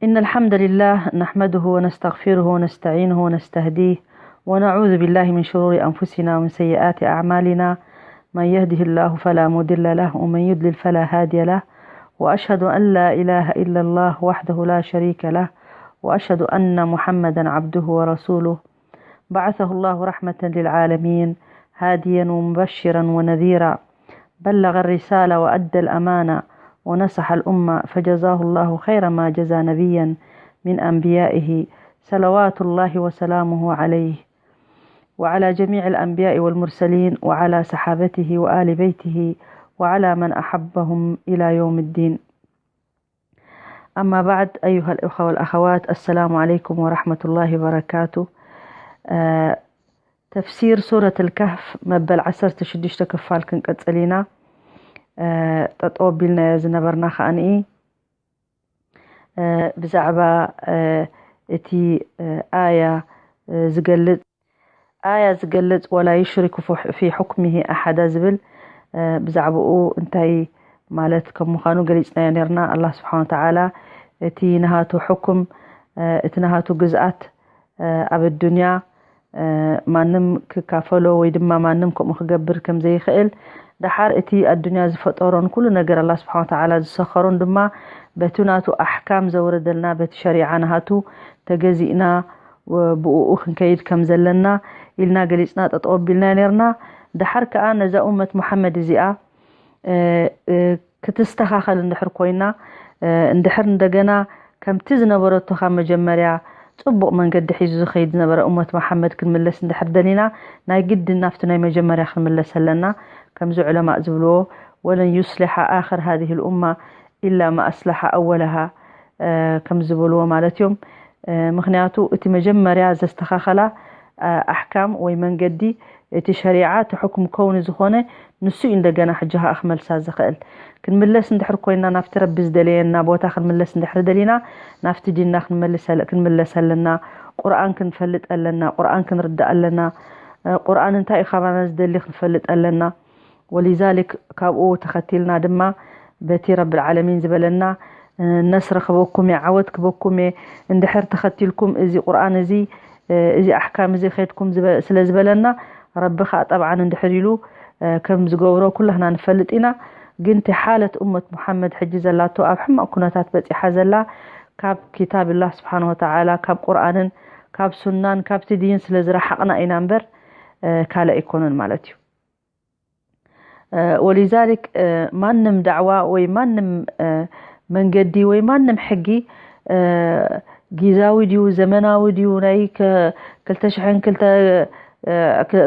إن الحمد لله نحمده ونستغفره ونستعينه ونستهديه، ونعوذ بالله من شرور أنفسنا ومن سيئات أعمالنا. من يهده الله فلا مضل له، ومن يضلل فلا هادي له. وأشهد أن لا إله إلا الله وحده لا شريك له، وأشهد أن محمدا عبده ورسوله. بعثه الله رحمة للعالمين، هاديا ومبشرا ونذيرا، بلغ الرسالة وأدى الأمانة ونصح الأمة، فجزاه الله خير ما جزى نبيا من أنبيائه، صلوات الله وسلامه عليه وعلى جميع الأنبياء والمرسلين وعلى صحابته وآل بيته وعلى من أحبهم إلى يوم الدين. أما بعد، أيها الإخوة والأخوات، السلام عليكم ورحمة الله وبركاته. آه، تفسير سورة الكهف መበል ዓሰርተ ሽዱሽተ ክፋል ክንቀጽል ኢና። آه، ጠጠው ኣቢልናዮ ዝነበርና ከኣ ንኢ ብዛዕባ እቲ ኣያ ዝገልጽ ኣያ ዝገልጽ ወላ ዩሽሪኩ ፊ ሑክሚሂ ኣሓዳ ዝብል ብዛዕባኡ እንታይ ማለት ከም ምዃኑ ገሊጽናዮ ነርና። ኣላህ ስብሓን ወተዓላ እቲ ናሃቱ ሕኩም እቲ ናሃቱ ግዝኣት ኣብ ኣዱንያ ማንም ክካፈሎ ወይ ድማ ማንም ከምኡ ክገብር ከም ዘይኽእል፣ ደሓር እቲ ኣዱንያ ዝፈጠሮን ኩሉ ነገር ኣላህ ስብሓን ወተዓላ ዝሰኸሮን ድማ በቲ ናቱ ኣሕካም ዘውረደልና፣ በቲ ሸሪዓ ናሃቱ ተገዚእና ብኡኡ ክንከይድ ከም ዘለና ኢልና ገሊጽና ጠጠው ኣቢልና ነርና። ደሓር ከኣ ነዛ ኡመት ሙሓመድ እዚኣ ክትስተኻኸል እንድሕር ኮይና፣ እንድሕር እንደገና ከምቲ ዝነበረቶ ካብ መጀመርያ ጽቡቕ መንገዲ ሒዙ ዝኸይድ ዝነበረ እመት መሓመድ ክንምለስ እንድሕር ደሊና፣ ናይ ግድን ናብቲ ናይ መጀመርያ ክንምለስ ኣለና። ከምዚ ዑለማእ ዝብልዎ፣ "ወለን ዩስሊሓ ኣኽር ሃዚህ ልኡማ ኢላ ማ ኣስላሓ ኣወለሃ" ከም ዝበልዎ ማለት እዮም። ምኽንያቱ እቲ መጀመርያ ዘስተኻኸላ ኣሕካም ወይ መንገዲ እቲ ሸሪዓ እቲ ሕኩም ከውኒ ዝኾነ ንሱ እዩ እንደገና ሕጂ ኸኣ ክመልሳ ዝኽእል። ክንምለስ እንድሕር ኮይና ናብቲ ረቢ ዝደለየና ቦታ ክንምለስ እንድሕር ደሊና ናብቲ ዲንና ክንመልስ ኣለ-፣ ክንምለስ ኣለና። ቁርኣን ክንፈልጥ ኣለና። ቁርኣን ክንርዳእ ኣለና። ቁርኣን እንታይ እዩ ካባና ዝደሊ ክንፈልጥ ኣለና። ወሊዛሊክ ካብኡ ተኸቲልና ድማ በቲ ረብል ዓለሚን ዝበለና ነስር ክበኩም እየ፣ ዓወት ክበኩም እየ፣ እንድሕር ተኸቲልኩም እዚ ቁርኣን እዚ፣ እዚ ኣሕካም እዚ ኸድኩም ዝበ-፣ ስለ ዝበለና፣ ረቢ ኸኣ ጠብዓን እንድሕር ኢሉ ከም ዝገብሮ ኩላህና ንፈልጥ ኢና። ግን እቲ ሓለት እመት ሙሓመድ ሕጂ ዘላቶ ኣብ ሕማቕ ኩነታት በጺሓ ዘላ ካብ ኪታብላህ ስብሓን ወተዓላ፣ ካብ ቁርኣንን ካብ ሱናን ካብቲ ዲን ስለ ዝረሓቕና ኢና እምበር ካልእ ኣይኮነን ማለት እዩ። ወሊዛሊክ ማንም ዳዕዋ ወይ ማንም መንገዲ ወይ ማንም ሕጊ ጊዛዊ ድዩ፣ ዘመናዊ ድዩ፣ ናይ ከ-፣ ክልተ ሽሕን ክልተ፣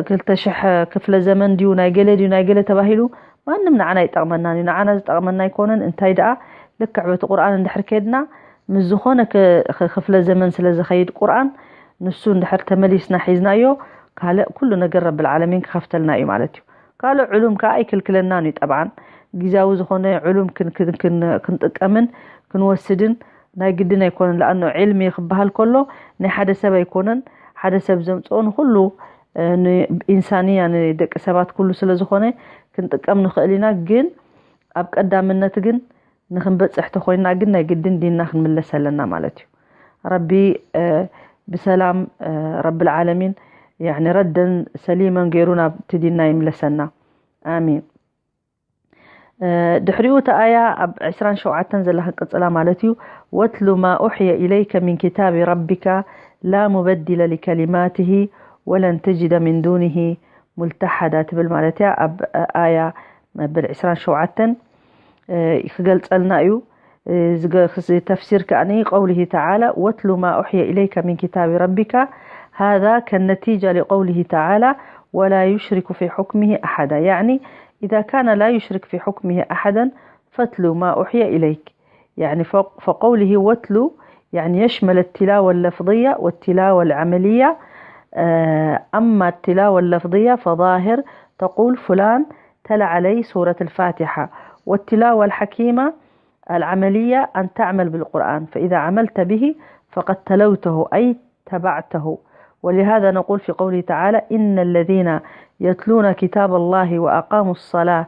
ክልተ ሽሕ ክፍለ ዘመን ድዩ፣ ናይ ገለ ድዩ፣ ናይ ገለ ተባሂሉ ማንም ንዓና ኣይጠቕመናን እዩ። ንዓና ዝጠቕመና ኣይኮነን። እንታይ ደኣ ልክዕ በቲ ቁርኣን እንድሕር ከድና ምስ ዝኾነ ክ-፣ ክ-፣ ክፍለ ዘመን ስለ ዝኸይድ ቁርኣን ንሱ እንድሕር ተመሊስና ሒዝናዮ ካልእ ኩሉ ነገር ረብል ዓለሚን ክኸፍተልና እዩ ማለት እዩ። ካልእ ዕሉም ከኣ ኣይክልክለናን እዩ። ጠብዓን ግዝያዊ ዝኾነ ዕሉም ክን-፣ ክን-፣ ክን-፣ ክንጥቀምን ክንወስድን ናይ ግድን ኣይኮነን። ለኣኖ ዒልሚ ክበሃል ከሎ ናይ ሓደ ሰብ ኣይኮነን። ሓደ ሰብ ዘምጽኦ ንኹሉ፣ እ፣ ንኢንሳንያ ንደቂ ሰባት ኩሉ ስለ ዝኾነ ክንጥቀም ንኽእል ኢና። ግን ኣብ ቀዳምነት ግን ንኽንበጽሕ ተኾይንና ግን ናይ ግድን ዲንና ክንምለስ ኣለና ማለት እዩ። ረቢ፣ እ፣ ብሰላም፣ እ፣ ረብል ዓለሚን፣ ያዕኒ ረደን ሰሊመን ገይሩ ናብቲ ዲንና ይምለሰና። ኣሚን። እ፣ ድሕሪኡ እታ ኣያ ኣብ ዕስራን ሸውዓተን ዘላ ክንቅጽላ ማለት እዩ። "ወትሉ ማ ኡሕየ ኢለይከ ሚን ኪታቢ ረቢካ ላ ሙበዲለ ሊከሊማትሂ ወለን ተጅደ ሚን ዱንሂ ሙልተሓዳ" ትብል ማለት እያ። ኣብ ኣያ መበል ዕስራን ሸውዓተን፣ እ፣ ክገልጸልና እዩ። እ፣ ዝገ-፣ ክስ-፣ ተፍሲር ከኣ ንኢ ቀውሊሂ ተዓላ፣ "ወትሉ ማ ኡሕየ ኢለይከ ሚን ኪታቢ ረቢካ ሃዛ ከነቲጃ ሊቀውሊሂ ተዓላ ወላ ዩሽሪኩ ፊ ሑክሚሂ ኣሓዳ." ያዕኒ፣ "ኢዛ ካነ ላ ዩሽሪክ ፊ ሑክሚሂ ኣሓደን ፈትሉ ማ ኡሕየ ኢለይክ." يعني ف-، فقوله وتل يعني يشمل التلاوة اللفظية والتلاوة العملية. آه، أما التلاوة اللفظية فظاهر تقول: "فلان تلا علي سورة الفاتحة". والتلاوة الحكيمة العملية أن تعمل بالقرآن، فإذا عملت به فقد تلوته، أي تبعته. ولهذا نقول في قوله تعالى: "إن الذين يتلون كتاب الله وأقاموا الصلاة"،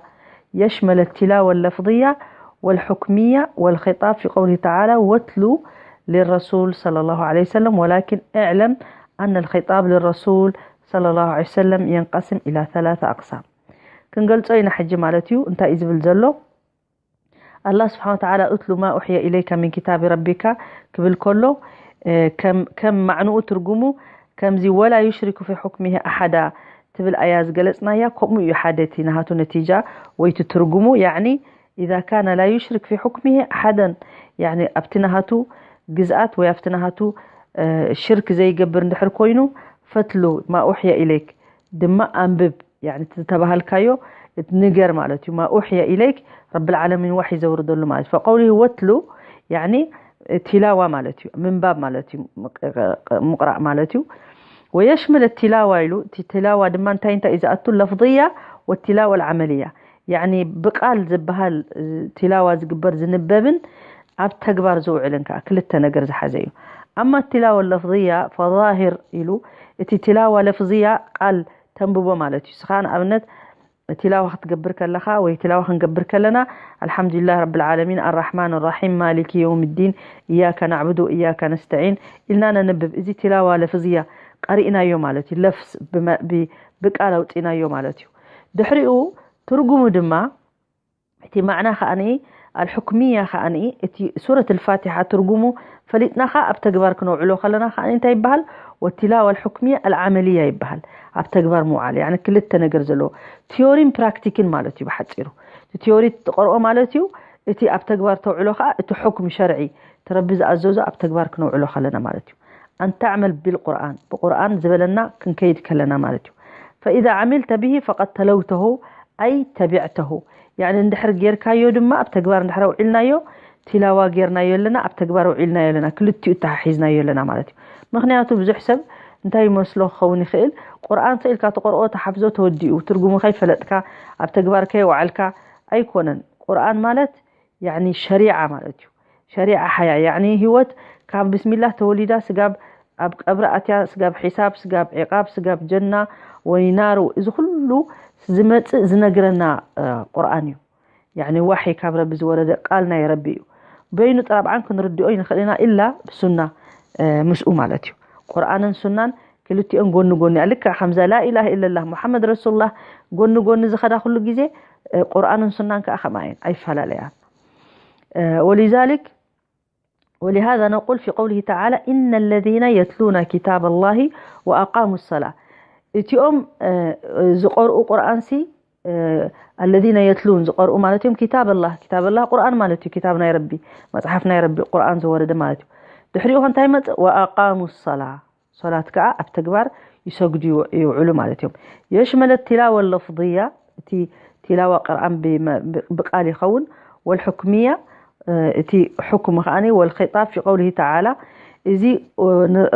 يشمل التلاوة اللفظية والحكمية، والخطاب في قوله تعالى: "واتل للرسول صلى الله عليه وسلم، ولكن اعلم أن الخطاب للرسول صلى الله عليه وسلم ينقسم إلى ثلاثة أقسام. ክንገልጾ ኢና ሕጂ ማለት እዩ። እንታይ እዩ ዝብል ዘሎ? ኣላህ ስብሓን ወተዓላ፣ ኡትሉ ማ ኡሕየ ኢለይካ ሚን ኪታቢ ረቢካ ክብል ከሎ፣ ከም ማዕንኡ ትርጉሙ ከምዚ፣ ወላ ዩሽሪኩ ፊ ሑክሚሂ ኣሓዳ ትብል ኣያ ዝገለጽናያ። ከምኡ እዩ ሓደ እቲ ናሃቱ ነቲጃ ወይ እቲ ትርጉሙ። ያዕኒ ኢዛ ካነ ላ ዩሽሪክ ፊ ሑክሚሂ ኣሓደን፣ ያዕኒ ኣብቲ ናሃቱ ግዝኣት ወይ ኣብቲ ናሃቱ ሽርክ ዘይገብር እንድሕር ኮይኑ፣ ፈትሉ ማ ኡሕየ ኢለይክ ድማ ኣንብብ። ያዕኒ እቲ ዝተባሃልካዮ ንገር ማለት እዩ። ማ ኡሕየ ኢለይክ፣ ረብል ዓለሚን ዋሕይ ዘውርደሉ ማለት እዩ። ፈቀውሊሂ ወትሉ፣ ያዕኒ ቲላዋ ማለት እዩ፣ ምንባብ ማለት እዩ፣ ምቅራእ ማለት እዩ። ወየሽምል ቲላዋ ኢሉ፣ እቲ ቲላዋ ድማ እንታይ እንታይ እዩ ዝኣቱ? ለፍዝያ ወቲላዋ ኣልዓመልያ። ያዕኒ ብቃል ዝበሃል ቲላዋ ዝግበር ዝንበብን ኣብ ተግባር ዝውዕልን ከዓ ክልተ ነገር ዝሓዘ እዩ። ኣማ ቲላዋ ለፍዝያ ፈዛሂር ኢሉ፣ እቲ ቲላዋ ለፍዝያ ቃል ተንብቦ ማለት እዩ። ስኻ ንኣብነት ቲላዋ ክትገብር ከለኻ ወይ ቲላዋ ክንገብር ከለና፣ ኣልሓምዱሊላህ ረብል ዓለሚን፣ ኣራሕማን ራሒም፣ ማሊኪ የውም ዲን፣ እያከ ናዕቡዱ ወእያከ ነስተዒን ኢልና ነንብብ። እዚ ቲላዋ ለፍዝያ ቀሪእናዮ ማለት እዩ። ለፍዝ ብመ- ብ- ብቃል ኣውፂናዮ ማለት እዩ። ድሕሪኡ ትርጉሙ ድማ እቲ ማዕና ከኣኒ ኣልሕክምያ ከኣኒ እቲ ሱረት ኣልፋቲሓ ትርጉሙ ፈሊጥናኻ ኣብ ተግባር ክነውዕሎ ከለና ከኣኒ እንታይ ይበሃል? ወቲላዋ ኣልሕክምያ ኣልዓመልያ ይበሃል። ኣብ ተግባር ምውዓል ያኒ ክልተ ነገር ዘለዎ ቲዮሪን ፕራክቲክን ማለት እዩ ብሓፂሩ። እቲ ቲዮሪ ትቐርኦ ማለት እዩ። እቲ ኣብ ተግባር ተውዕሎ ከዓ እቲ ሕክም ሸርዒ እቲ ረቢ ዝኣዘዞ ኣብ ተግባር ክነውዕሎ ከለና ማለት እዩ። ኣን ተዕመል ቢልቁርኣን ብቁርኣን ዝበለና ክንከይድ ከለና ማለት እዩ። ፈኢዛ ዓሚልተ ብሂ ፈቀድ ተለውተሁ ኣይ ተቢዕተሁ ያኒ እንድሕር ጌርካዮ ድማ ኣብ ተግባር እንድሕር ኣውዒልናዮ ቲላዋ ጌርናዮ ኣለና ኣብ ተግባር ኣውዒልናዮ ኣለና ክልቲኡ ተሓሒዝናዮ ኣለና ማለት እዩ። ምክንያቱ ብዙሕ ሰብ እንታይ ይመስሎ ክኸውን ይኽእል? ቁርኣን ስኢልካ ትቆርኦ ተሓፍዞ ተወዲኡ ትርጉሙ ከይፈለጥካ ኣብ ተግባር ከየውዓልካ ኣይኮነን። ቁርኣን ማለት ያኒ ሸሪዓ ማለት እዩ። ሸሪዓ ሓያ ያኒ ህይወት ካብ ብስሚላህ ተወሊዳ ስጋብ ኣብ ቀብሪ ኣትያ ስጋብ ሒሳብ ስጋብ ዒቃብ ስጋብ ጀና ወይ ናሩ እዚ ኩሉ ዝመፅእ ዝነግረና ቁርኣን እዩ። ያኒ ዋሒ ካብ ረቢ ዝወረደ ቃል ናይ ረቢ እዩ። በይኑ ጥራብዓን ክንርድኦ ይንኽእል ኢና ኢላ ብሱና ምስኡ ማለት እዩ። ቁርኣንን ሱናን ክልቲኦን ጎኒ ጎኒ እያ። ልክዕ ከምዛ ላኢላህ ኢለላህ ሙሓመድ ረሱሉላህ ጎኒ ጎኒ ዝኸዳ ኩሉ ግዜ ቁርኣንን ሱናን ከዓ ከምኣ እየን ኣይፈላለያን። ولذلك ولهذا نقول في قوله تعالى إن الذين يتلون كتاب الله وأقاموا الصلاة እቲኦም ዝቀርኡ ቁርኣንሲ الذين يتلون ዝቀርኡ ማለት እዮም كتاب الله كتاب الله ቁርኣን ማለት እዩ። كتاب ናይ ረቢ መፅሓፍ ናይ ረቢ ቁርኣን ዝወረደ ማለት እዩ። ድሕሪኡ እንታይ መፅእ وأقاموا الصلاة ሶላት ከዓ ኣብ ተግባር ይሰግዱ ይውዕሉ ማለት እዮም። የሽመለት ቲላወ ለፍዝያ እቲ ቲላዋ ቅርኣን ብቃል ይኸውን ወልሕክምያ እቲ ሕኩም ከዓኒ ወልኺጣብ ፊ ቀውሊሂ ተዓላ እዚ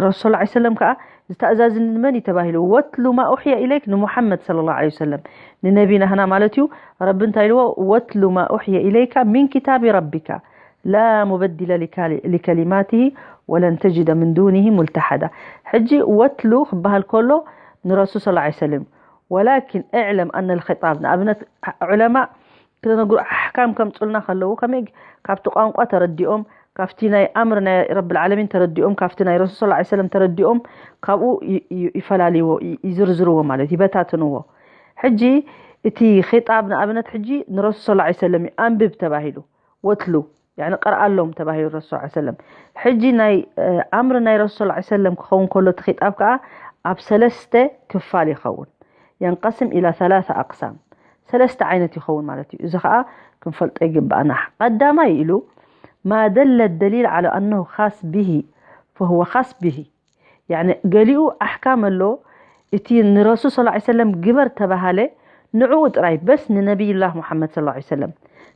ረሱል ላ ሰለም ከዓ ዝተኣዛዝኒ መን እዩ ተባሂሉ ወትሉ ማ ኡሕየ ኢለይክ ንሙሓመድ ለ ላ ሰለም ንነቢ ናህና ማለት እዩ። ረቢ እንታይ ኢልዎ ወትሉ ማ ኡሕየ ኢለይካ ሚን ኪታቢ ረቢካ ላ ሙበድለ ሊከሊማትሂ ወለን ተጅደ ምን ዱኒሂ ሙልተሓዳ። ሕጂ ወትሉ ክበሃል ከሎ ንረሱል ስ ሰለም ወላኪን እዕለም ኣነ ልክጣብ ንኣብነት ዑለማ ክነግሩ ኣሕካም ከምፁልና ከለዉ ከመይ ካብቲ ቋንቋ ተረዲኦም ካብቲ ናይ ኣምር ናይ ረብልዓለሚን ተረዲኦም ካብቲ ናይ ረሱል ስ ሰለም ተረዲኦም ካብኡ ይፈላልዎ ይዝርዝርዎ ማለት ይበታትንዎ። ሕጂ እቲ ጣብ ንኣብነት ሕጂ ንረሱል ስ ሰለም እዩ ኣንብብ ተባሂሉ ወትሉ ያኒ ቀርኣሎም ተባሂሉ ረሱል ስ ሰለም። ሕጂ ናይ ኣምሪ ናይ ረሱል ስ ሰለም ክኸውን ከሎ እቲ ጣብ ከዓ ኣብ ሰለስተ ክፋል ይኸውን። የንቀስም ኢላ ሰላሳ ኣቅሳም ሰለስተ ዓይነት ይኸውን ማለት እዩ። እዚ ከዓ ክንፈልጦ ይግባኣና። ቀዳማይ ኢሉ ማ ደለ ደሊል ዓላ ኣነሁ ካስ ብሂ ፈህወ ካስ ብሂ ያኒ ገሊኡ ኣሕካም ኣሎ እቲ ንረሱል ስ ሰለም ግበር ተባሃለ ንዕኡ ጥራይ በስ ንነቢይላህ ሙሓመድ ስ ሰለም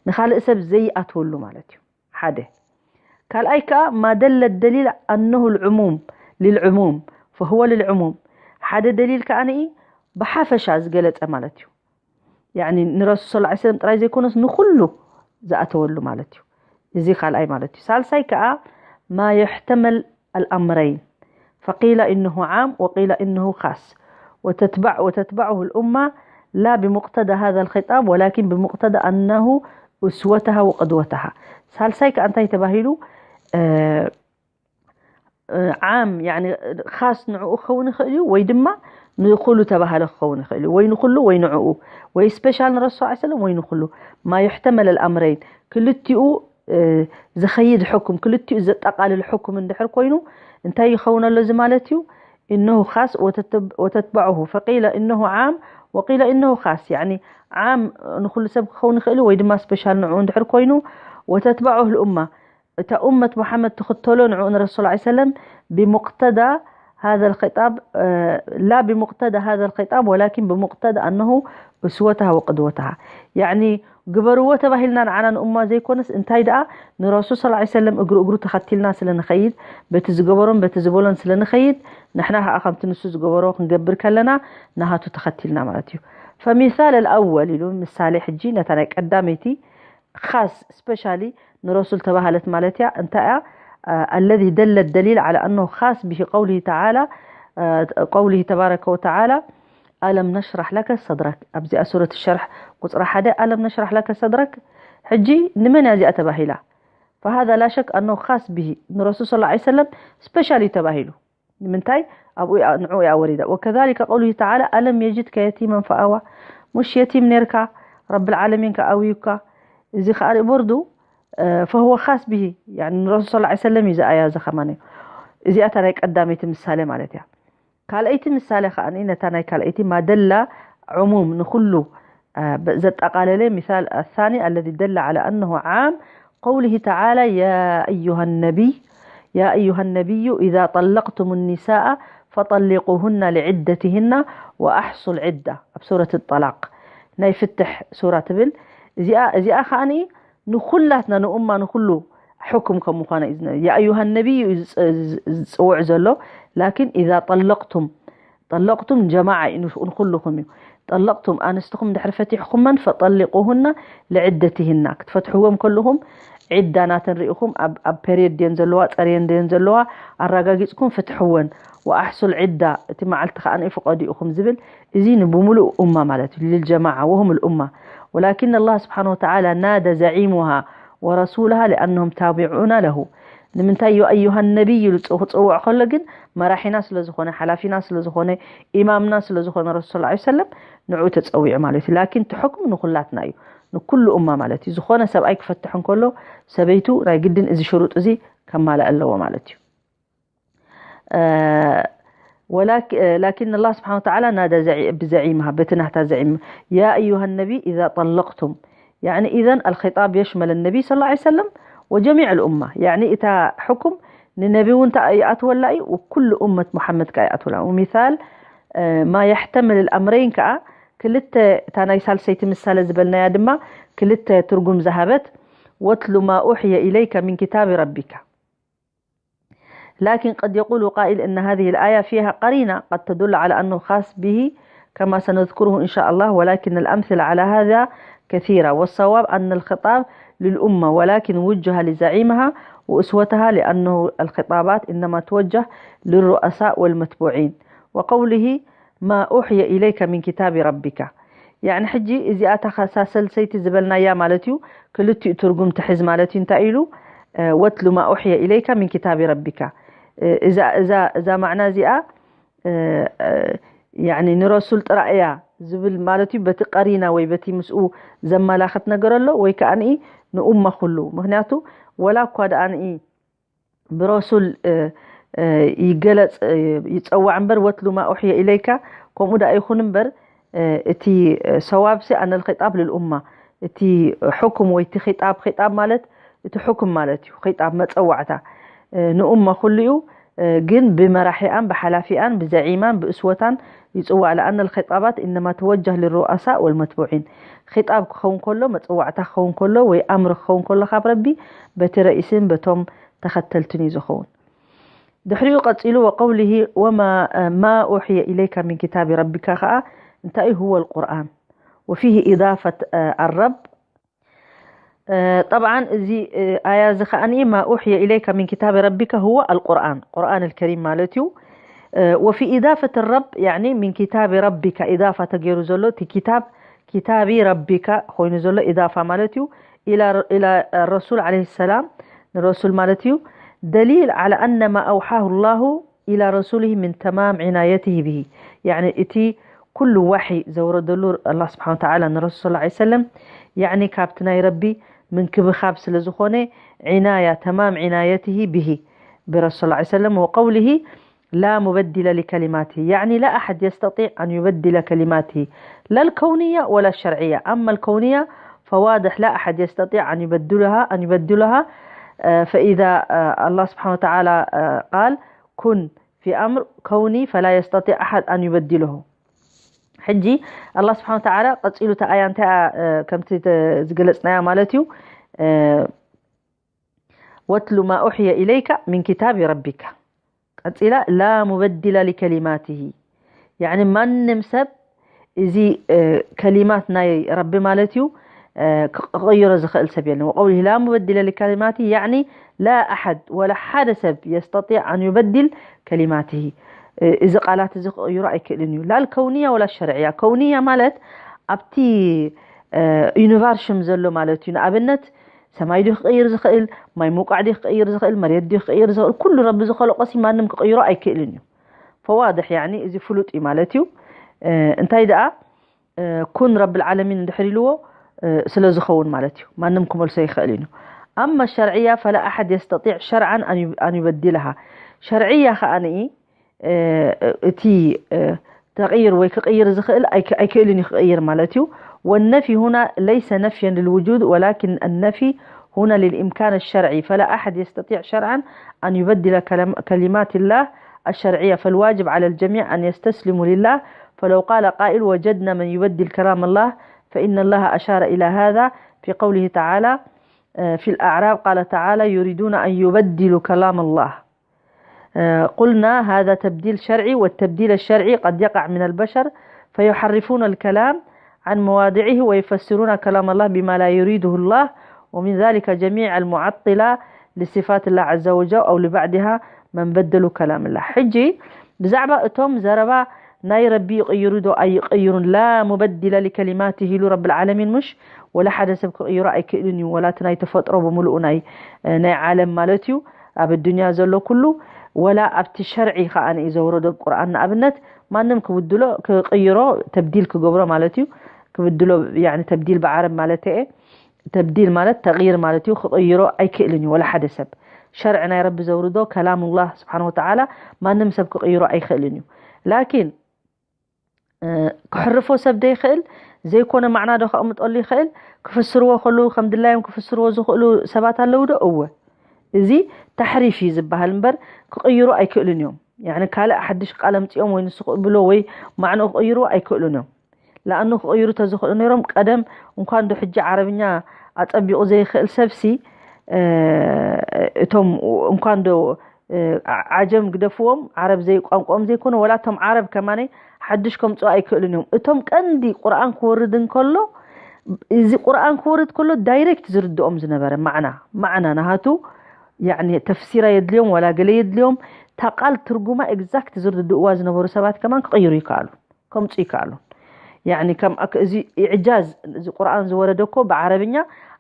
ንካልእ ሰብ ዘይኣትወሉ ማለት እዩ። ሓደ ካልኣይ ከዓ ማደለ ደሊል ኣነሁ ልዕሙም ልልዕሙም ፈህወ ልልዕሙም ሓደ ደሊል ከዓ ንኢ ብሓፈሻ ዝገለፀ ማለት እዩ። ያኒ ንረሱል ስ ሰለም ጥራይ ዘይኮነስ ንኩሉ ዝኣተወሉ ማለት እዩ። እዚ ካልኣይ ማለት እዩ። ሳልሳይ ከዓ ማ የሕተመል ኣልኣምረይን ፈቂለ እነሁ ዓም ወቂለ እነሁ ካስ ወተትባዕ ወተትባዕሁ ልኡማ ላ ብሙቅተዳ ሃذا الخطاب ወላኪን ብሙቅተዳ ኣነሁ እስወተሃ ወቅድወተሃ። ሳልሳይ ከዓ እንታይ ተባሂሉ ዓም፣ ያኒ፣ ኻስ ንዕኡ ክኸውን ይኽእል እዩ፣ ወይ ድማ ንኹሉ ተባህለ ክኸውን ይኽእል እዩ፣ ወይ ንኹሉ ወይ ንዕኡ፣ ወይ ስፔሻል ንረሱል ሰለላሁ ዐለይሂ ወሰለም ወይ ንኹሉ። ማ ዩሕተመል ኣልኣምረይን፣ ክልቲኡ ዝኸይድ ሕኩም፣ ክልቲኡ ዘጠቓልል ሕኩም እንድሕር ኮይኑ እንታይ ይኸውን ኣሎ እዚ ማለት እዩ? እነሁ ኻስ ወተትበዕሁ፣ ፈቂለ እነሁ ዓም ወቂለ እነሁ ኻስ። ያኒ ዓም ንኹሉ ሰብ ክኸውን ይኽእል ወይ ድማ ስፔሻል ንዕኡ እንድሕር ኮይኑ፣ ወተትበዕሁ ልኡማ፣ እታ ኡመት ሙሓመድ ትኽተሎ ንዕኡ ንረሱል ሰለላሁ ዐለይሂ ወሰለም ብሙቅተዳ ሃذا الخطاب، ላ ብሙቅተዳ ሃذا الخطاب ወላኪን ብሙቅተዳ ኣነሁ እስወትሃ ወቅድወትሃ። ያኒ ግበርዎ ተባሂልና ንዓና ንኡማ ዘይኮነስ እንታይ ደኣ ንረሱል ሰለላሁ ዐለይሂ ወሰለም እግሪ እግሩ ተኸቲልና ስለ ንኸይድ፣ በቲ ዝገበሮን በቲ ዝበሎን ስለ ንኸይድ፣ ንሕና ከዓ ከምቲ ንሱ ዝገበሮ ክንገብር ከለና ናሃቱ ተኸቲልና ማለት እዩ። ፈሚሳል ኣልኣወል ኢሉ ምሳሌ ሕጂ ነታ ናይ ቀዳመይቲ ኻስ ስፔሻሊ ንረሱል ተባሃለት ማለት እያ። እንታይ እያ? الذي دل الدليل على أنه خاص به قوله تعالى، قوله تبارك وتعالى ألم نشرح لك صدرك. ኣብዚኣ ሱረት ሸርሕ ቁፅሪ ሓደ ألم نشرح لك صدرك። ሕጂ ንመን እያ እዚኣ ተባሂላ? فهذا لا شك أنه خاص به، ንረሱል ሰለላሁ ዐለይሂ ወሰለም ስፔሻል እዩ ተባሂሉ። ንምንታይ? ኣብኡ እያ፣ ንዕኡ እያ ወሪዳ። وكذلك قوله تعالى ألم يجدك يتيما فآوى، مش يتيم ኔርካ ረብል ዓለሚን ከኣ ኣውዩካ። እዚ ከኣ በርዱ فهو خاص به، يعني ንረሱል ሰለላሁ ዐለይሂ ወሰለም እዩ እዚ ኣያ እዚ ከማን እዩ። እዚኣ እታ ናይ ቀዳመይቲ ምሳሌ ማለት እያ። ካልኣይቲ ምሳሌ ከኣ ነታ ናይ ካልኣይቲ ما دل عموم ንኹሉ ዘጠቓለለ مثال الثاني الذي دل على أنه عام قوله تعالى يا أيها النبي يا أيها النبي إذا طلقتم النساء فطلقوهن لعدتهن وأحصوا العدة ኣብ ሱረት ጠላቅ ናይ ፍትሕ ሱራ ትብል እዚኣ እዚኣ ከኣ ንኹላትና ንኡማ ንኹሉ ሕኩም ከም ምዃና እዩ ዝነ يا أيها النبي እዩ ዝፅውዕ ዘሎ ላኪን إذا طلقتم ጠለቅቱም ጀማዓ እዩ ንኩልኹም እዩ። ጠለቅቱም ኣንስትኹም ድሕሪ ፈቲሕኹመን ፈጠሊቁሁና ልዕደትህና ክትፈትሕዎም ከለኹም ዒዳ ናተን ርኢኹም ኣብ ፔሪየድ ድየን ዘለዋ ጸርየን ድየን ዘለዋ ኣረጋጊጽኩም ፍትሕወን። ወኣሕሱል ዒዳ እቲ መዓልቲ ከኣ ፍቀዱ ኢኹም ዝብል እዚ ንብሙሉእ ኡማ ማለት እዩ ልልጀማዓ ወሁም ልኡማ ወላኪን ኣላህ ስብሓን ወተዓላ ናደ ዘዒሙሃ ወረሱልሃ ሊኣነሁም ታቢዑና ለሁ ንምንታይ ዩ ኣዩሃ ነቢይ ኢሉ ክፅውዕ ከሎ ግን መራሒና ስለ ዝኾነ ሓላፊና ስለ ዝኾነ ኢማምና ስለ ዝኾነ ረሱል ላ ሰለም ንዕኡ ተፀዊዑ ማለት እዩ ላኪን እቲ ሕክም ንኩላትና እዩ ንኩሉ እማ ማለት እዩ ዝኾነ ሰብኣይ ክፈትሕ እንከሎ ሰበይቱ ናይ ግድን እዚ ሽሩጥ እዚ ከማልእ ኣለዎ ማለት እዩ ولكن الله سبحانه وتعالى نادى بزعيمها بتنهتا زعيم يا أيها النبي إذا طلقتم يعني إذن الخطاب يشمل النبي صلى الله عليه وسلم وجميع الأمة يعني إتا حكم ንነቢ እውን ይኣትወላ እዩ ወኩሉ እመት ሙሓመድ ከዓ ይኣትወላ ومثال ما يحتمل الأمرين ከዓ ክልተ እታ ናይ ሳልሰይቲ ምሳሌ ዝበልናያ ድማ ክልተ ትርጉም ዝሃበት واتل ما أوحي إليك من كتاب ربك لكن قد يقول قائل إن هذه الآية فيها قرينة قد تدل على أنه خاص به كما سنذكره إن شاء الله ولكن الأمثلة على هذا كثيرة والصواب أن الخطاب للأمة ولكن وجه لزعيمها وأسوتها لأنه الخطابات إنما توجه للرؤساء والمتبوعين وقوله ما أوحي إليك من كتاب ربك يعني ሕጂ እዚኣ እታ ሳሰልሰይቲ ዝበልናያ ማለት እዩ ክልቲኡ ትርጉም ትሕዝ ማለት እዩ እንታይ ኢሉ واتل ما أوحي إليك من كتاب ربك እዛ እዛ እዛ ማዕና እዚኣ يعني ንረሱል ጥራይ እያ ዝብል ማለት እዩ በቲ ቀሪና ወይ በቲ ምስኡ ዘመላኽት ነገር ኣሎ ወይ ከዓ ንኡማ ኩሉ ምክንያቱ ወላ እኳ ደኣ ብረሱል ይገለጽ ይጸዋዕ እምበር واتل ما أوحي إليك ከምኡ ደኣ ይኹን እምበር እቲ ሰዋብሲ أن الخطاب للأمة እቲ ሕኩም ወይ እቲ ኺጣብ ኺጣብ ማለት እቲ ሕኩም ማለት እዩ ኺጣብ መጸዋዕታ ንኡማ ኩሉ እዩ ግን ብመራሒኣን ብሓላፊኣን ብዘዒማን ብእስወታን ይጽዋዕ لأن الخطابات إنما توجه للرؤساء والمتبوعين ኺጣብ ክኸውን ከሎ መጸዋዕታ ክኸውን ከሎ ወይ ኣምር ክኸውን ከሎ ካብ ረቢ በቲ ረኢስን በቶም ተኸተልትን እዩ ዝኸውን ድሕሪኡ ቀጺሉ وقوله وما ما أوحي إليك من كتاب ربك ከዓ እንታይ هو القرآن وفيه إضافة الرب طبعا እዚ ኣያ እዚ ከዓ ما أوحي إليك من كتاب ربك هو القرآن قرآن الكريم ማለት እዩ وفي إضافة الرب يعني من كتاب ربك إضافة ተገይሩ ዘሎ እቲ كتاب كتاب ربك ኮይኑ ዘሎ إضافة ማለት እዩ إلى إلى الرسول عليه السلام ንረሱል ማለት እዩ دليل على أن ما أوحاه الله إلى رسوله من تمام عنايته به. يعني እቲ ኩሉ ዋሒ ዘውረደሉ ኣላህ ስብሓን ወተዓላ ንረሱል ሰለላሁ ዐለይሂ ወሰለም፣ ያዕኒ ካብቲ ናይ ረቢ ምንክብኻብ ስለ ዝኾነ፣ ዒናያ፣ ተማም ዒናየትሂ ብሂ ብረሱል ሰለላሁ ዐለይሂ ወሰለም፣ ወቀውሊሂ ላ ሙበዲለ ሊከሊማትሂ፣ ያዕኒ ላ ኣሐድ የስተጢዕ ኣን ዩበዲለ ከሊማትሂ ላ ልከውንያ ወላ ሸርዕያ። ኣማ ልከውንያ ፈዋድሕ ላ ኣሐድ የስተጢዕ ኣን ዩበድሉሃ፣ ኣን ዩበድሉሃ። ፈኢዛ ኣላህ ስብሓን ወተዓላ ቃል ኩን ፊ ኣምር ከውኒ ፈላ የስተጢዕ ኣሐድ ኣን ዩበዲለሁ። ሕጂ ኣላህ ስብሓን ወተዓላ ቀጺሉ እታ ኣያ እንታይ እያ፣ እ፣ ከምቲ ተ-፣ ዝገለጽናያ ማለት እዩ። እ፣ ወትሉ ማ ኡሕየ ኢለይካ ሚን ኪታቢ ረቢካ። ቀጺላ ላ ሙበዲላ ሊከሊማትሂ። ያዕኒ ማንም ሰብ እዚ፣ እ፣ ከሊማት ናይ ረቢ ማለት እዩ፣ እ፣ ክቕይሮ ዝኽእል ሰብ የለን። ወቀውሊሂ ላ ሙበዲለ ሊከሊማቲ፣ ያዕኒ ላ ኣሐድ ወላ ሓደ ሰብ የስተጢዕ ኣን ዩበዲል ከሊማትሂ፣ እ፣ እዚ ቃላት እዚ ክቕይሮ ኣይክእልን እዩ። ላ ልከውንያ ወላ ሸርዕያ። ከውንያ ማለት ኣብቲ፣ እ፣ ዩኒቨርሽም ዘሎ ማለት እዩ። ንኣብነት ሰማይ ድዩ ክቕይር ዝኽእል? ማይ ምውቃዕ ድዩ ክቕይር ዝኽእል? መሬት ድዩ ክቕይር ዝኽእል? ኩሉ ረቢ ዝኸለቆ ሲ ማንም ክቕይሮ ኣይክእልን እዩ። ፈዋድሕ፣ ያዕኒ እዚ ፍሉጥ እዩ ማለት እዩ። እ፣ እንታይ ደኣ፣ እ፣ ኩን ረብል ዓለሚን እንድሕር ኢልዎ፣ እ፣ ስለ ዝኸውን ማለት እዩ። ማንም ክመልሶ ይኽእል እዩ። ኣማ ሸርዕያ ፈላ ኣሐድ የስተጢዕ ሸርዓን ኣን ዩ-፣ ኣን ዩበዲልሃ። ሸርዕያ ከኣ ንኢ፣ እ፣ እቲ፣ እ፣ ተቕይር ወይ ክቕይር ዝኽእል ኣይክ-፣ ኣይክእልን እዩ ክቕይር ማለት እዩ። ወነፊ ሁና ለይሰ ነፍየን ልልውጁድ ወላኪን ኣነፊ ሁና ልልኢምካን ኣሸርዒ ፈላ ኣሐድ የስተጢዕ ሸርዓን ኣን ዩበዲለ ከለም-፣ ከሊማት ላህ ኣሸርዕያ ፈልዋጅብ ዓለ ልጀሚዕ ኣን የስተስሊሙ ልላህ ፈለው ቃለ ቃኢል ወጀድና መን ዩበዲል ከላም ላህ ፈኢነ ላህ ኣሻረ ኢላ ሃዛ ፊ ቀውሊሂ ተዓላ ፊ ልኣዕራብ ቃለ ተዓላ ዩሪዱና ኣን ዩበዲሉ ከላም ላህ قلنا هذا تبديل شرعي والتبديل الشرعي قد يقع من البشر فيحرفون الكلام عن مواضعه ويفسرون كلام الله بما لا يريده الله ومن ذلك جميع المعطلة لصفات الله عز وجل أو لبعضها من بدلوا كلام الله. ሕጂ ብዛዕባ እቶም ዘረባ ናይ ረቢ ይቕይሩ ዶ ኣይቕይሩን ላ ሙበዲለ ሊከሊማትህ ኢሉ ረብል ዓለሚን ምሽ ወላ ሓደ ሰብ ክቕይሮ ኣይክእልን እዩ። ወላ እቲ ናይ ተፈጥሮ ብምሉኡ ናይ፣ ናይ ዓለም ማለት እዩ ኣብ ኣዱንያ ዘሎ ኩሉ ወላ ኣብቲ ሸርዒ ከኣ ንኢ ዘውረዶ ቁርኣን ንኣብነት ማንም ክብድሎ ክቕይሮ ተብዲል ክገብሮ ማለት እዩ። ክብድሎ ያኒ ተብዲል ብዓረብ ማለት እየ። ተብዲል ማለት ተቕይር ማለት እዩ። ክቕይሮ ኣይክእልን እዩ ወላ ሓደ ሰብ። ሸርዒ ናይ ረቢ ዘውርዶ ከላሙላህ ስብሓን ወተዓላ ማንም ሰብ ክቕይሮ ኣይክእልን እዩ። ላኪን እ፣ ክሕርፎ ሰብ ዶ ይኽእል? ዘይኮነ ማዕና ዶ ከቕምጠሉ ይኽእል? ክፍስርዎ ከለዉ ከም ድላዮም ክፍስርዎ ዝኽእሉ ሰባት ኣለዉ ዶ? እወ። እዚ ተሕሪፍ እዩ ዝበሃል እምበር ክቕይሩ ኣይክእሉን እዮም። ያኒ ካልእ ሓድሽ ቃል ኣምጺኦም ወይ ንሱ ክብሎ ወይ ማዕንኡ ክቕይሩ ኣይክእሉን እዮም። ለኣኑ ክቕይሩ ተዝኽእሉ ነይሮም ቀደም እንኳን ዶ ሕጂ ዓረብኛ ኣጸቢቑ ዘይኽእል ሰብሲ፣ እ፣ እቶም እንኳን ዶ እ፣ ዓ-፣ ዓጀም ግደፍዎም፣ ዓረብ ዘይ-፣ ቋንቋኦም ዘይኮነ፣ ወላ እቶም ዓረብ ከማነይ ሓድሽ ከምጽኡ ኣይክእሉን እዮም። እቶም ቀንዲ ቁርኣን ክወርድ እንከሎ፣ እዚ ቁርኣን ክወርድ ከሎ ዳይሬክት ዝርድኦም ዝነበረ ማዕና፣ ማዕና ናሃቱ፣ ያዕኒ ተፍሲራ የድልዮም፣ ወላ ገለ የድልዮም፣ እታ ቃል ትርጉማ ኤግዛክት ዝርድእዋ ዝነበሩ ሰባት ከማን ክቕይሩ ይከኣሉ። ከምጹ ይከኣሉ። ያኒ ከም ኣክ-፣ እዚ ኢዕጃዝ፣ እዚ ቁርኣን ዝወረደ እኮ ብዓረብኛ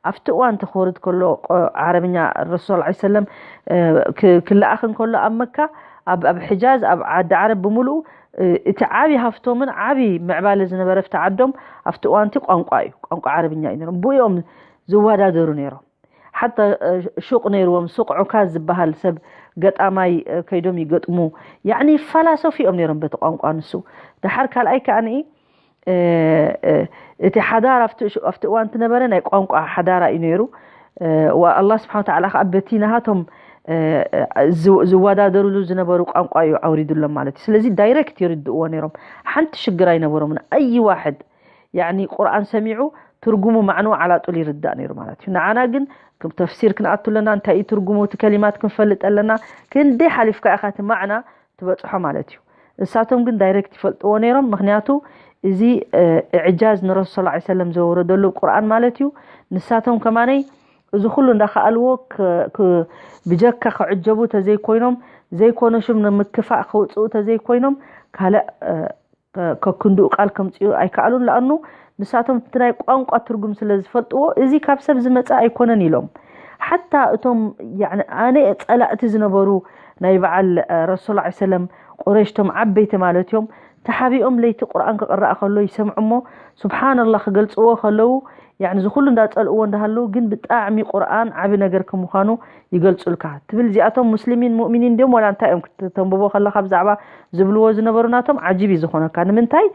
ኣብቲ እዋን ተኽወርድ ከሎ፣ ቆ-፣ ዓረብኛ ረሱል ሰለላሁ ዐለይሂ ወሰለም፣ እ፣ ክ-፣ ክለኣኽ እንከሎ ኣብ መካ፣ ኣብ፣ ኣብ ሕጃዝ፣ ኣብ ዓዲ ዓረብ ብምሉኡ፣ እ፣ እቲ ዓቢ ሃፍቶምን ዓቢ ምዕባለ ዝነበረ ኣብቲ ዓዶም ኣብቲ እዋንቲ ቋንቋ እዩ። ቋንቋ ዓረብኛ እዩ ነይሮም። ብኡ እዮም ዝወዳደሩ ነይሮም። ሓታ፣ እ፣ ሹቕ ነይርዎም፣ ሱቕ ዑካዝ ዝበሃል ሰብ ገጣማይ፣ እ፣ ከይዶም ይገጥሙ። ያዕኒ ይፈላሰፉ እዮም ነይሮም በቲ ቋንቋ ንሱ። ደሓር ካልኣይ ከኣ ንኢ፣ እ፣ እ፣ እቲ ሓዳራ ኣብቲ ሽ-፣ ኣብቲ እዋን እቲ ነበረ ናይ ቋንቋ ሓዳራ እዩ ነይሩ። እ፣ ወኣላህ ስብሓን ወተዓላ ከኣ በቲ ናሃቶም፣ እ፣ እ፣ ዝው-፣ ዝወዳደሩሉ ዝነበሩ ቋንቋ እዩ ኣውሪዱሎም ማለት እዩ። ስለዚ ዳይሬክት ይርድእዎ ነይሮም። ሓንቲ ሽግር ኣይነበሮምን። ኣይ ዋሕድ ያዕኒ ቁርኣን ሰሚዑ ትርጉሙ ማዕንኡ ዓላጡል ይርዳእ ነይሩ ማለት እዩ። ንዓና ግን ከም ተፍሲር ክንኣቱ ኣለና፣ እንታይ እዩ ትርጉሙ እቲ ከሊማት ክንፈልጥ ኣለና። ክንደይ ሓሊፍካ ኢኻ እቲ ማዕና ትበጽሖ ማለት እዩ። እሳቶም ግን ዳይሬክት ይፈልጥዎ ነይሮም፣ ምኽንያቱ እዚ፣ እ፣ እዕጃዝ ንረሱል ሰለላሁ ዐለይሂ ወሰለም ዘወረደሉ ቁርኣን ማለት እዩ። ንሳቶም ከማነይ እዚ ኩሉ እንዳኸኣልዎ ክ-፣ ክ-፣ ብጀካ ክዕጀቡ ተዘይኮይኖም፣ ዘይኮነ ሽም ንምክፋእ ከውጽኡ ተዘይኮይኖም፣ ካልእ፣ እ፣ ከ-፣ ከክንድኡ ቃል ከምጽኡ ኣይከኣሉን። ለኣኑ ንሳቶም እቲ ናይ ቋንቋ ትርጉም ስለ ዝፈልጥዎ፣ እዚ ካብ ሰብ ዝመጸ ኣይኮነን ኢሎም። ሓታ እቶም ያኒ ኣነ ጸላእቲ ዝነበሩ ናይ በዓል ረሱል ላ ሰለም ቁረይሽ ቶም ዓበይቲ ማለት እዮም ተሓቢኦም ለይቲ ቁርኣን ክቕረኣ ከሎ ይሰምዑ እሞ ስብሓንላ ክገልፅዎ ከለዉ ያኒ እዚ ኩሉ እንዳፀልእዎ እንዳሃለዉ ግን ብጣዕሚ ቁርኣን ዓቢ ነገር ከም ምዃኑ ይገልፁልካ ትብል እዚኣቶም ሙስሊሚን ሙእሚኒን እንዲዮም ወላ እንታይ እዮም ክተንብቦ ከለካ ብዛዕባ ዝብልዎ ዝነበሩ ናቶም ዓጂብ እዩ ዝኾነካ ንምንታይ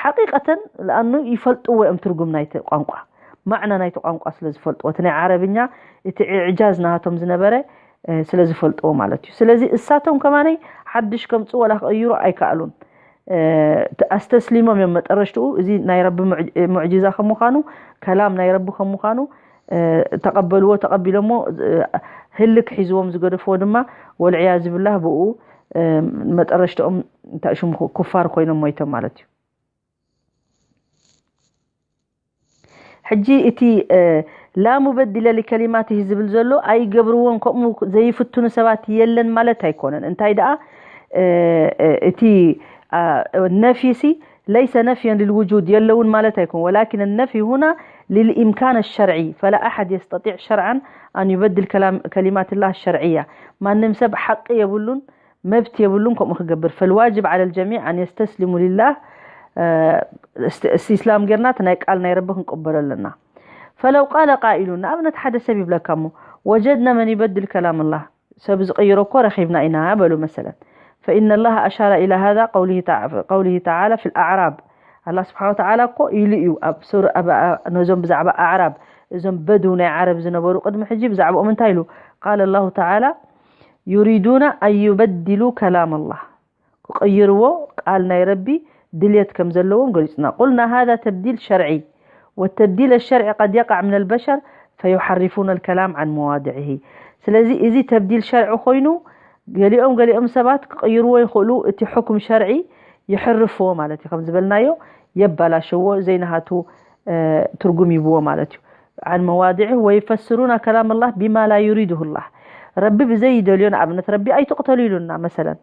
ሓቂቀተን ለኣኑ ይፈልጥዎ እዮም ትርጉም ናይቲ ቋንቋ ማዕና ናይቲ ቋንቋ ስለ ዝፈልጥዎ እቲ ናይ ዓረብኛ እቲ ኢዕጃዝ ናቶም ዝነበረ ስለ ዝፈልጥዎ ማለት እዩ ስለዚ እሳቶም ከማነይ ሓድሽ ከምፁ ወላ ክቕይሩ ኣይከኣሉን ኣስተስሊሞም እዮም መጠረሽትኡ እዚ ናይ ረቢ ሙዕጂዛ ከም ምዃኑ ከላም ናይ ረቢ ከም ምዃኑ ተቐበልዎ ተቐቢሎሞ ህልክ ሒዝዎም ዝገደፍዎ ድማ ወልዕያዝ ብላህ ብኡ መጠረሽትኦም እንታይ ሽም ኩፋር ኮይኖም ሞይቶም ማለት እዩ ሕጂ እቲ ላ ሙበድለ ሊከሊማትህ ዝብል ዘሎ ኣይገብርዎን ከምኡ ዘይፍትኑ ሰባት የለን ማለት ኣይኮነን እንታይ ደኣ እቲ ነፍይሲ ለይሰ ነፍየን ልልውጁድ የለውን ማለት ኣይኮን ወላኪን ነፍይ ሁና ልልኢምካን ሸርዒ ፈላ ኣሐድ የስተጢዕ ሸርዓን ኣን ዩበድል ከሊማት ላህ ሸርዕያ ማንም ሰብ ሓቂ የብሉን መብት የብሉን ከምኡ ክገብር فالواجب على الجميع أن يستسلموا لله እስላም ጌርና እቲ ናይ ቃል ናይ ረቢ ክንቅበሎ ኣለና فلو قال قائل ንኣብነት ሓደ ሰብ ይብለካ እሞ وجدنا من يبدل كلام الله ሰብ ዝቕይሮ እኮ ረኺብና ኢና በሉ መሰለን فإن الله أشار إلى هذا قوله تعالى في الأعراب الله سبحانه وتعالى እኮ ኢሉ እዩ ኣብ ሱር ኣብ ነዞም ብዛዕባ ኣዕራብ እዞም በዱ ናይ ዓረብ ዝነበሩ ቅድሚ ሕጂ ብዛዕባኦም እንታይ ኢሉ قال الله تعالى يريدون أن يبدلوا كلام الله ክቕይርዎ ቃል ናይ ረቢ ድልየት ከም ዘለዎም ገሊጽና قلنا هذا تبديل شرعي والتبديل الشرعي قد يقع من البشر فيحرفون الكلام عن مواضعه ስለዚ እዚ ተብዲል ሸርዒ ኮይኑ ገሊኦም ገሊኦም ሰባት ክቕይርዎ ይኽእሉ እቲ ሕኩም ሸርዒ ይሕርፍዎ ማለት እዩ ከም ዝበልናዮ የባላሸዎ ዘይናሃቱ ትርጉም ይብዎ ማለት እዩ عن مواضعه ويفسرون كلام الله بما لا يريده الله ረቢ ብዘይ ይደልዮ ንኣብነት ረቢ ኣይትቕተሉ ኢሉና መሰለን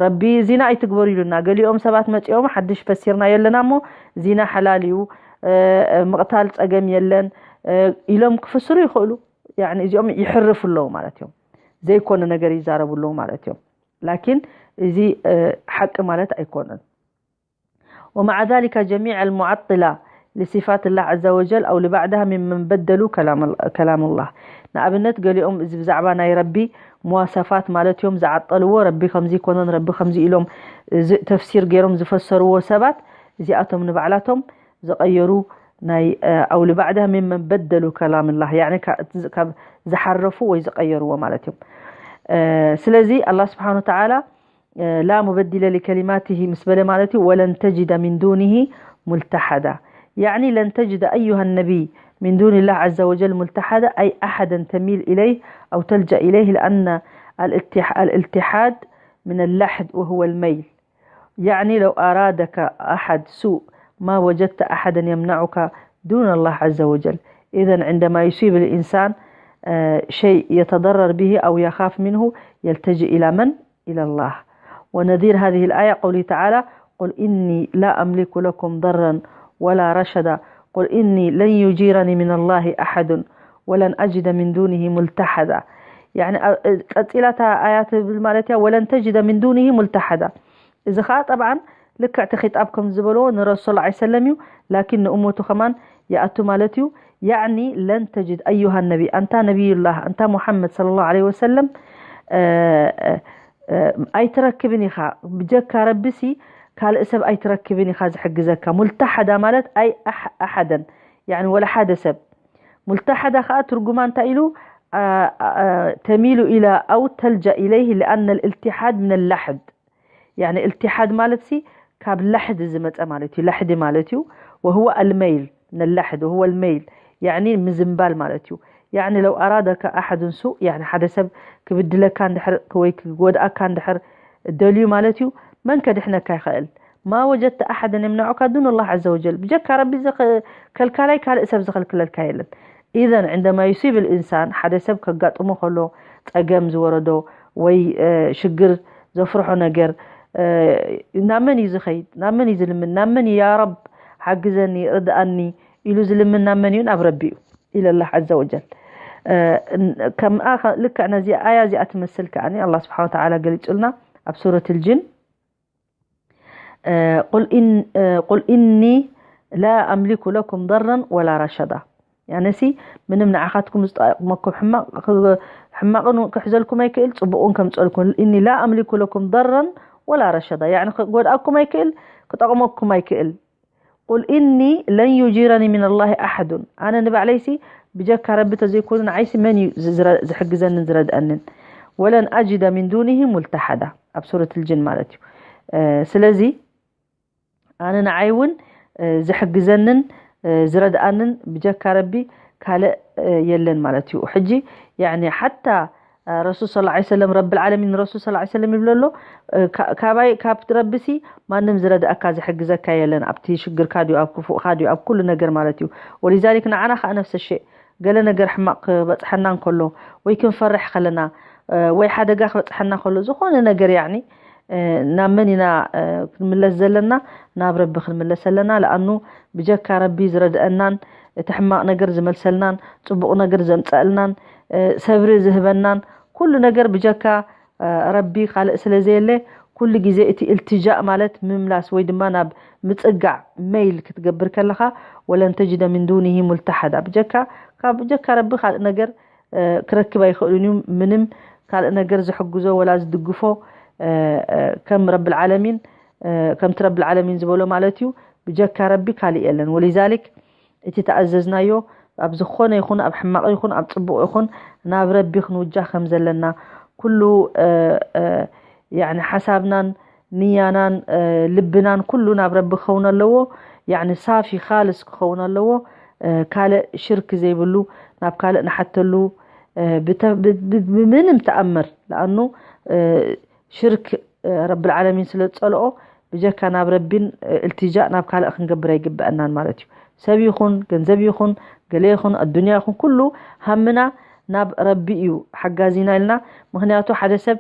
ረቢ ዚና ኣይትግበሩ ኢሉና ገሊኦም ሰባት መፂኦም ሓድሽ ፈሲርና የለና እሞ ዚና ሓላል እዩ ምቕታል ፀገም የለን ኢሎም ክፍስሩ ይኽእሉ እዚኦም ይሕርፉ ኣለዉ ማለት እዮም ዘይኮነ ነገር ይዛረቡ ኣለዉ ማለት እዮም ላኪን እዚ ሓቂ ማለት ኣይኮነን ومع ذلك جميع المعطلة لصفات الله عز وجل أو لبعضها ممن بدلوا كلام الله ንኣብነት ገሊኦም እዚ ብዛዕባ ናይ ረቢ መዋሰፋት ማለት እዮም ዝዓጠልዎ ረቢ ከምዚ ይኮነን ረቢ ከምዚ ኢሎም ተፍሲር ገይሮም ዝፈሰርዎ ሰባት እዚኣቶም ንባዕላቶም ዝቐየሩ ናይ أو لبعضها ممن بدلوا كلام الله يعني ካብ ዝሓረፉ ወይ ዝቐየርዎ ማለት እዮም ስለዚ الله سبحانه وتعالى لا مبدل لكلماته ምስ በለ ማለት እዩ ولن تجد من دونه ملتحدا يعني لن تجد أيها النبي من دون الله عز وجل ملتحدا أي أحدا تميل إليه أو تلجأ إليه لأن الالتحاد من اللحد وهو الميل يعني لو أرادك أحد سوء ما وجدت أحدا يمنعك دون الله عز وجل إذا عندما يصيب الإنسان شيء يتضرر به أو يخاف منه يلتجئ إلى من؟ إلى الله ونذير هذه الآية قوله تعالى قل إني لا أملك لكم ضرا ولا رشدا قل إني لن يجيرني من الله أحد ولن أجد من دونه ملتحدا يعني ቀፂላታ ኣያ ትብል ማለት እያ ወለን ተጅደ ምን ዱኒሂ ሙልተሓዳ እዚ ከዓ ጠብዓን ልክዕ እቲ ኺጣብ ከም ዝበልዎ ንረሱል ላ ሰለም እዩ ላኪን ንእመቱ ከማን ይኣቱ ማለት እዩ ያዕኒ ለን ተጅድ ኣዩሃ ነቢ ኣንታ ነቢዩላህ ኣንታ ሙሓመድ ስለ ላሁ ለ ወሰለም ኣይትረክብን ኢኻ ብጀካ ረቢሲ ካልእ ሰብ ኣይትረክብን ኢኻ ዝሕግዘካ ሙልተሓዳ ማለት ኣይ ኣሓደን ያዕኒ ወላ ሓደ ሰብ ሙልተሓዳ ከዓ ትርጉማ እንታይ ኢሉ ተሚሉ ኢላ ኣው ተልጃ ኢለይህ ሊኣነ ልእልትሓድ ምን ላሕድ ያኒ እልትሓድ ማለት ሲ ካብ ላሕድ ዝመፀ ማለት እዩ ላሕዲ ማለት እዩ ወህወ ኣልመይል ነላሕድ ወህወ ኣልመይል ያኒ ምዝንባል ማለት እዩ ያኒ ለው ኣራደካ ኣሓዱን ሱእ ያኒ ሓደ ሰብ ክብድለካ እንድሕር ወይ ክጎድኣካ እንድሕር ደልዩ ማለት እዩ መን ከድሕነካ ይኽእል ማ ወጀድተ ኣሓደን የምናዑካ ዱን ኣላህ ዘ ወጀል ብጀካ ረቢ ከልካላይ ካልእ ሰብ ዝኸልክለልካ የለን ኢዘን ዕንደማ ዩሲብ ልእንሳን ሓደ ሰብ ከጋጥሞ ከሎ ጸገም ዝወረዶ ወይ ሽግር ዘፍርሖ ነገር ናብ መን እዩ ዝኸይድ ናብ መን እዩ ዝልምን ናብ መን እዩ ያ ረብ ሓግዘኒ ርድኣኒ ኢሉ ዝልምን ናብ መን እዩ ናብ ረቢ እዩ ኢለላህ ዘ ወጀል ከምኣ ልክዕ ነዚ ኣያ እዚኣ ትመስል ከዓኒ ኣላ ስብሓን ወተዓላ ገሊጹልና ኣብ ሱረት ልጅን። قل إن قل إني لا أملك لكم ضرا ولا رشدا። ያነሲ ምንም ንዓኻትኩም ዝጠቅመኩም ሕማቅ ሕማቅን ክሕዘልኩም ኣይክእል፣ ጽቡቅን ከምጸልኩም። إني لا أملك لكم ضرا ولا رشدا። ያኒ ክጎድኣኩም ኣይክእል፣ ክጠቅመኩም ኣይክእል። قل إني لن يجيرني من الله أحد። ኣነ ንባዕለይሲ ብጀካ ረቢ ተዘይኮኑ ንዓይሲ መን እዩ ዝዝረ- ዝሕግዘንን ዝረድኣንን? ولن أجد من دونه ملتحدا። ኣብ ሱረት ልጅን ማለት እዩ። ስለዚ ኣነ ንዓይ እውን ዝሕግዘንን ዝረድኣንን ብጀካ ረቢ ካልእ የለን ማለት እዩ። ሕጂ ያኒ ሓታ ረሱል ስ ላ ሰለም ረቢ ልዓለሚን ረሱል ስ ሰለም ይብለ ኣሎ፣ ካባይ ካብ ረቢሲ ማንም ዝረድኣካ ዝሕግዘካ የለን፣ ኣብቲ ሽግርካ ድዩ ኣብ ክፉእካ ድዩ ኣብ ኩሉ ነገር ማለት እዩ። ወሊዛሊክ ንዓና ከዓ ነፍሰ ሸእ ገለ ነገር ሕማቕ ክበፅሐና እንከሎ ወይ ክንፈርሕ ከለና ወይ ሓደጋ ክበፅሐና ከሎ ዝኾነ ነገር ያኒ ናብ መን ኢና ክንምለስ ዘለና? ናብ ረቢ ክንምለስ ኣለና። ለኣኑ ብጀካ ረቢ ዝረድአናን እቲ ሕማቕ ነገር ዝመልሰልናን ፅቡቕ ነገር ዘምፀእልናን ሰብሪ ዝህበናን ኩሉ ነገር ብጀካ ረቢ ካልእ ስለ ዘየለ ኩሉ ግዜ እቲ እልትጃእ ማለት ምምላስ ወይ ድማ ናብ ምፅጋዕ መይል ክትገብር ከለኻ ወለን ተጅደ ምን ዱኒሂ ሙልተሓዳ ብጀካ ካብ ብጀካ ረቢ ካልእ ነገር ክረክብ ኣይኽእልን እዩ። ምንም ካልእ ነገር ዝሕግዞ ወላ ዝድግፎ ከም ረብልዓለሚን ከምቲ ረብልዓለሚን ዝበሎ ማለት እዩ ብጀካ ረቢ ካልእ የለን። ወሊዛሊክ እቲ ተኣዘዝናዮ ኣብ ዝኾነ ይኹን ኣብ ሕማቕ ይኹን ኣብ ፅቡቕ ይኹን ናብ ረቢ ክንውጃ ከም ዘለና ኩሉ ያኒ ሓሳብናን ንያናን ልብናን ኩሉ ናብ ረቢ ክኸውን ኣለዎ። ያኒ ሳፊ ካልስ ክኸውን ኣለዎ። ካልእ ሽርክ ዘይብሉ ናብ ካልእ ንሓተሉ ብተ- ብ- ብ- ብምንም ተኣምር ለኣኑ ሽርክ ረብልዓለሚን ስለ ዝፀልኦ ብጀካ ናብ ረቢን እልትጃእ ናብ ካልእ ክንገብር ኣይግበአናን ማለት እዩ። ሰብ ይኹን ገንዘብ ይኹን ገለ ይኹን ኣዱንያ ይኹን ኩሉ ሃምና ናብ ረቢ እዩ ሓጋዚና ኢልና። ምክንያቱ ሓደ ሰብ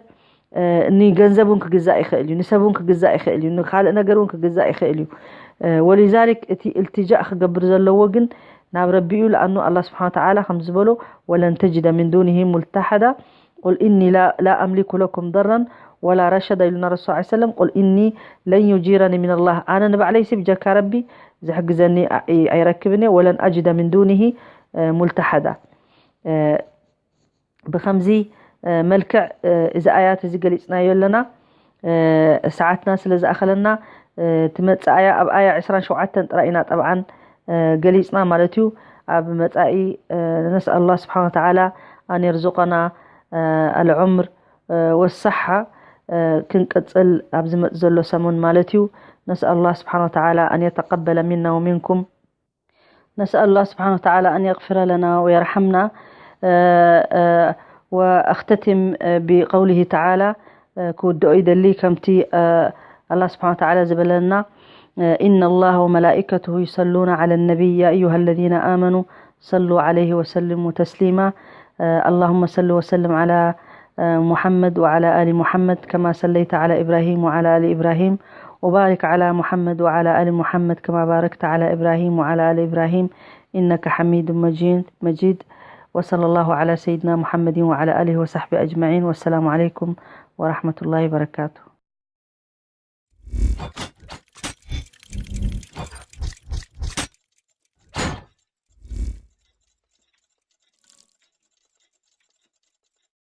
ንገንዘብ እውን ክግዛእ ይኽእል እዩ፣ ንሰብ እውን ክግዛእ ይኽእል እዩ፣ ንካልእ ነገር እውን ክግዛእ ይኽእል እዩ። ወሊዛሊክ እቲ እልትጃእ ክገብር ዘለዎ ግን ናብ ረቢ እዩ። ለኣኑ ኣላ ስብሓን ተዓላ ከም ዝበሎ ወለን ተጅደ ምን ዱኒሂ ሙልተሓዳ ቁል ኢኒ ላ ኣምሊኩ ለኩም ደራን ወላ ረሸዳ ኢሉና ረሱል ስ ሰለም ቁል ኢኒ ለን ዩጂረኒ ሚንላህ ኣነ ንባዕለይሲ ብጀካ ረቢ ዝሕግዘኒ ኣይረክብን እየ ወለን ኣጅደ ምን ዱኒሂ ሙልተሓዳ ብከምዚ መልክዕ እዚ ኣያት እዚ ገሊፅናዮ ኣለና። ሰዓትና ስለ ዝኣኸለና ትመፅእ ኣያ ኣብ ኣያ ዕስራን ሸውዓተን ጥራይ ኢና ጠብዓን ገሊፅና ማለት እዩ። ኣብ መፃኢ ነስኣል ኣላ ስብሓን ወተዓላ ኣን የርዙቀና ኣልዑምር ወሳሓ ክንቅፅል ኣብ ዝመፅ ዘሎ ሰሙን ማለት እዩ። ነስኣል ኣላ ስብሓን ወተዓላ ኣን የተቀበለ ሚና ወሚንኩም نسأل الله سبحانه وتعالى أن يغفر لنا ويرحمنا وأختتم بقوله تعالى ክውድኦ ይደሊ ከምቲ ኣላ ስብሓን ተዓላ ዝበለና إن الله وملائكته يصلون على النبي يا أيها الذين آمنوا صلوا عليه وسلموا تسليما اللهم صل وسلم على محمد وعلى آل محمد كما صليت على إبراهيم وعلى آل إبراهيم وبارك على محمد وعلى آل محمد كما باركت على إبراهيم وعلى آل إبراهيم إنك حميد مجيد وصلى الله على سيدنا محمد وعلى آله وصحبه أجمعين والسلام عليكم ورحمة الله وبركاته.